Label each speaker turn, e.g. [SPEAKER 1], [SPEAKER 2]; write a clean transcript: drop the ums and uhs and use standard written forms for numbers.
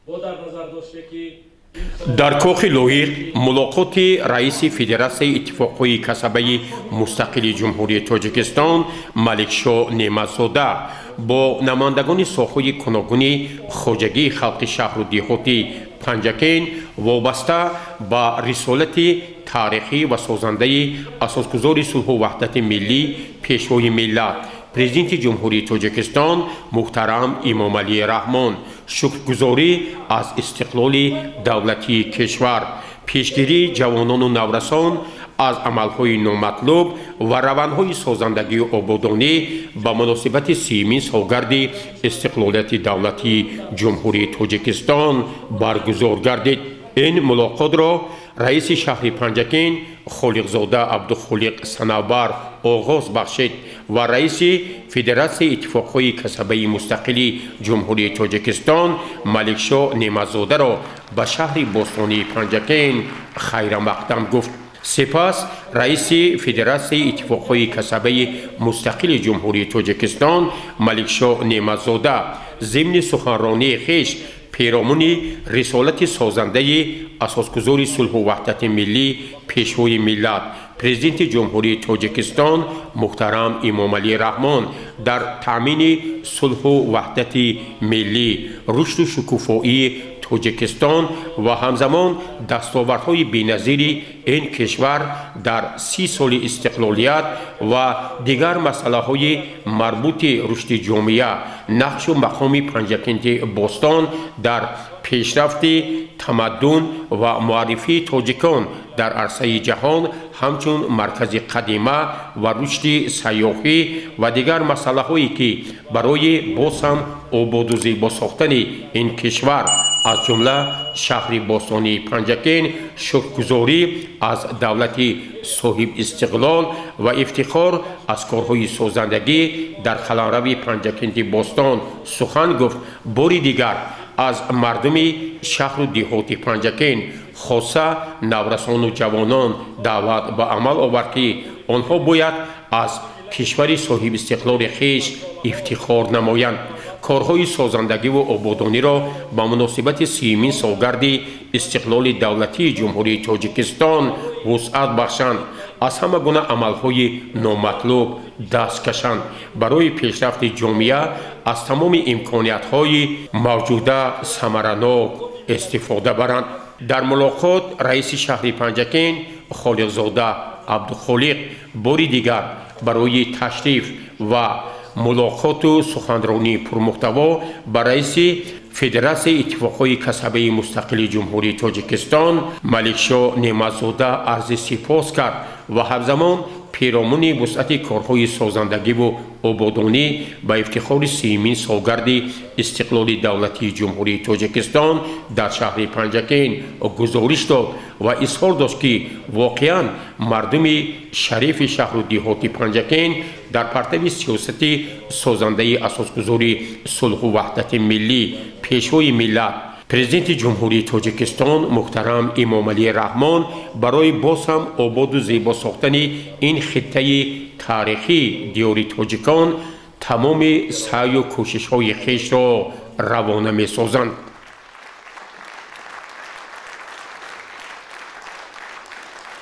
[SPEAKER 1] Бо дар назар доште, ки
[SPEAKER 2] Дар кохи Лоиқ мулоқоти раиси Федератсияи иттифоқҳои касабаи мустақили Ҷумҳурии Тоҷикистон Маликшо Неъматзода бо намояндагони соҳаҳои гуногуни хоҷагии халқи шаҳру деҳоти Панҷакент вобаста ба рисолати таърихӣ ва созандаи асосгузори сулҳу ваҳдати миллӣ, Пешвои миллат, Президенти Ҷумҳурии Тоҷикистон муҳтарам Эмомалӣ Раҳмон, шукргузорӣ аз истиқлоли давлатии кишвар, пешгирии ҷавонону наврасон аз амалҳои номатлуб ва равандҳои созандагию ободонӣ ба муносибати 30-умин солгарди истиқлолияти давлатии Ҷумҳурии Тоҷикистон баргузор гардид. Ин мулоқотро раиси шаҳри Панҷакент Холиқзода Абдухолиқ Санавбар оғоз бахшид ва раиси Федератсияи иттифоқҳои касабаи мустақили Ҷумҳурии Тоҷикистон Маликшо Неъматзодаро ба шаҳри бостонии Панҷакент хайрамақдам гуфт. Сипас раиси Федератсияи иттифоқҳои касабаи мустақили Ҷумҳурии Тоҷикистон Маликшо Неъматзода зимни суханронии хеш перомуни рисолати созандаи асосгузори сулҳу ваҳдати миллӣ, Пешвои миллат, Президенти Ҷумҳурии Тоҷикистон муҳтарам Эмомалӣ Раҳмон дар таъмини сулҳу ваҳдати миллӣ, рушду шукуфоии Тоҷикистон ва ҳамзамон дастовардҳои беназири ин кишвар дар 30 соли истиқлолият ва дигар масъалаҳои марбути рушди ҷомеа, нақшу мақоми Панҷакенти бостон дар пешрафти тамаддун ва муаррифии тоҷикон дар арсаи ҷаҳон ҳамчун маркази қадима ва рушди сайёҳӣ ва дигар масъалаҳое, ки барои боз ҳам ободу зебо сохтани ин кишвар, аз ҷумла шаҳри бостонии Панҷакент, шукргузорӣ аз давлати соҳибистиқлол ва ифтихор аз корҳои созандагӣ дар қаламрави Панҷакенти бостон сухан гуфт, бори дигар аз мардуми шаҳру деҳоти Панҷакент, хоса наврасону ҷавонон даъват ба амал овард, ки онҳо бояд аз кишвари соҳибистиқлоли хеш ифтихор намоянд, корҳои созандагиву ободониро ба муносибати 30-умин солгарди истиқлоли давлатии Ҷумҳурии Тоҷикистон вусъат бахшанд, аз ҳама гуна амалҳои номатлуб даст кашанд, барои пешрафти ҷомеа аз тамоми имкониятҳои мавҷуда самаранок истифода баранд. Дар мулоқот раиси шаҳри Панҷакент Холиқзода Абдухолиқ бори дигар барои ташриф ва мулоқоту суханронии пурмуҳтаво ба раиси Федератсияи иттифоқҳои касабаи мустақили Ҷумҳурии Тоҷикистон Маликшо Неъматзода арзи сипос кард ва ҳамзамон перомуни вусъати корҳои созандагиву ободонӣ ба ифтихори 30-умин солгарди истиқлоли давлатии Ҷумҳурии Тоҷикистон дар шаҳри Панҷакент гузориш дод ва изҳор дошт, ки воқеан мардуми шарифи шаҳру деҳоти Панҷакент дар партави сиёсати созандаи асосгузори сулҳу ваҳдати миллӣ, Пешвои миллат, Президенти Ҷумҳурии Тоҷикистон муҳтарам Эмомалӣ Раҳмон барои боз ҳам ободу зебо сохтани ин хиттаи таърихии диёри тоҷикон тамоми саъю кӯшишҳои хешро равона месозанд.